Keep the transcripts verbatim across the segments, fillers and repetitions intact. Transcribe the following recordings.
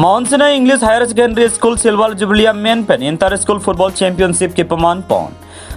Mount Sinai English Higher Secondary School Silver Jubilee amen pen Inter School Football Championship kepaman pon.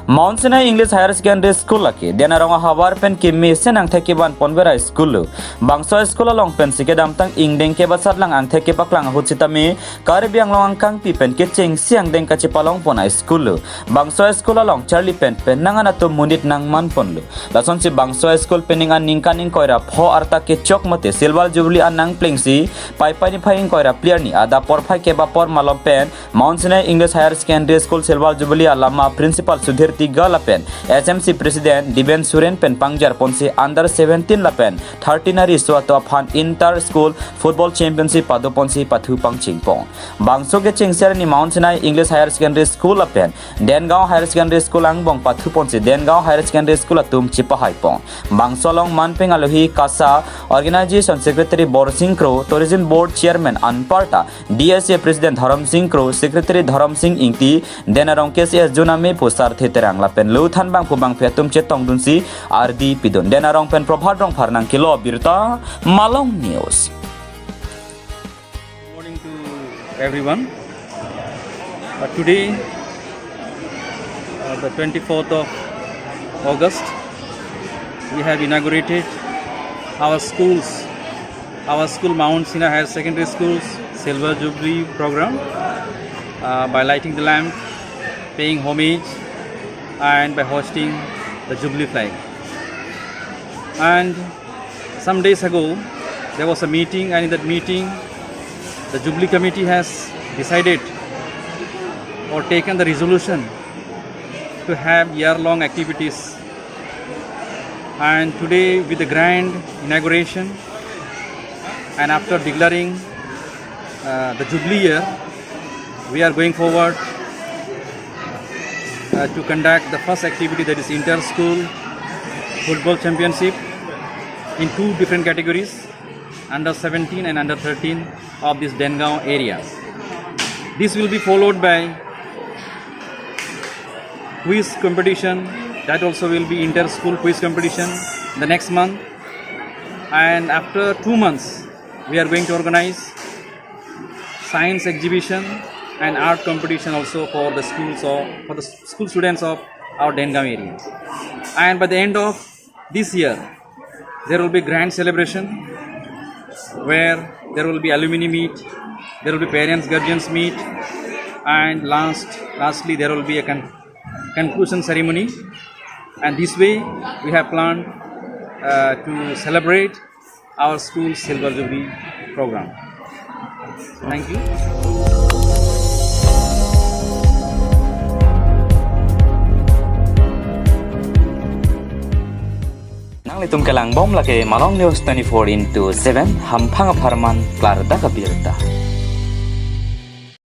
Mount Sinai English Higher Secondary School lake Den Arong ahavar pen keme sen angthek kevan ponver a-school lo. Bangso school along pensi kedamtang ingdeng kevasatlang angthek kepaklang ahut sitame Karbi Anglong angkangpi pen kechengsi angdeng kachepalong pon a-school lo. Bangso school along charli pen pen nang-an atum monit nangman ponlo. Lasonsi bangso school pen ning aningkan ingkoi ra pho arta kechok mate Silver Jubilee anang plengsi Paipai niphai ingkoi ra phli arni adap porphai kep apor malom pen Mount Sinai English Higher Secondary School Silver Jubilee alama Principal Sudhir Tiga lapen S M C President Diben Suren pen pangjar ponsi under seventeen lapen thirteen ariso atum aphan Inter School Football Championship pado ponsi pathu pangcheng pon. Bangso kechengsi arni Mount Sinai English Higher Secondary School lapen Dengaon Higher Secondary School angbong pathu ponsi Dengaon Higher Secondary School atum chepahai pon. Bangso along manpeng alohi KASA Organization Secretary Borsing Kro, Tourism Board Chairman anparta, D S A President Dharam Sing Kro, Secretary Dharam Sing Ingti, Den Arong K C S Zone amepu Sarthe Terang lapen luthan bangphu bangphi atum chetongdunsi ardi pidun. Den Arong pen Prabhat Rongphar nangkelo birta, Malong News. Good morning to everyone. Uh, today, uh, the twenty-fourth of August, we have inaugurated our schools, our school, Mount Sinai Higher Secondary School's Silver Jubilee program, uh, by lighting the lamp, paying homage, and by hoisting the Jubilee flag. And some days ago, there was a meeting, and in that meeting, the Jubilee Committee has decided or taken the resolution to have year-long activities. And today, with the grand inauguration, and after declaring, uh, the Jubilee year, we are going forward, uh, to conduct the first activity, that is inter-school football championship in two different categories, under seventeen and under thirteen of this Dengaon area. This will be followed by quiz competition, that also will be inter-school quiz competition the next month. And after two months, we are going to organize science exhibition and art competition also for the schools of, for the school students of our Dengaon area. And by the end of this year, there will be grand celebration where there will be alumni meet, there will be parents, guardians meet, and last, lastly, there will be a con-, conclusion ceremony. And this way, we have planned, uh, to celebrate our school Silver Jubilee program. Thank you. Nanglitum kelangbom lake Malong News twenty-four into seven, hamphang apharman klardak abirta.